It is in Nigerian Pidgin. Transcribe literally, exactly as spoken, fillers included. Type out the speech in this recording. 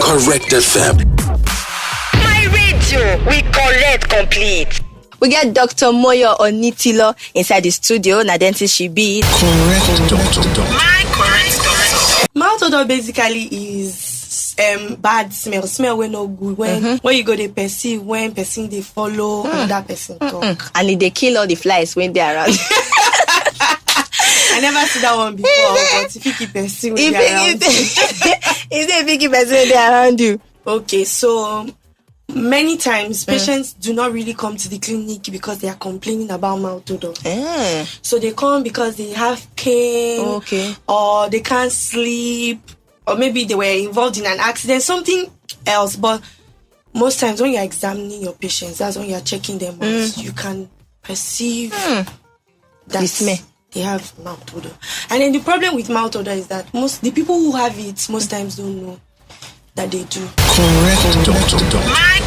Correct F M. My radio, we correct complete. We get Doctor Moyo Onitilo inside the studio. Na dentist she be. Correct doctor. My correct doctor. Mouth odor basically is um, bad smell, smell wey no good. When when you go dey perceive when person dey follow another person talk. And e dey kill all the flies wey dey around. I never see that one before, but if you keep person wey If dey around, you if they pick person wey dey around you. Okay, so many times patients do not really come to the clinic because they are complaining about mouth odor. Eh. So they come because they have pain, Okay. or they can't sleep, or maybe they were involved in an accident, something else. But most times when you're examining your patients, that's when you're checking them out. You can perceive that The smell. They have mouth odor. And then the problem with mouth odor is that most the people who have it most times don't know that they do. Correct doctor. My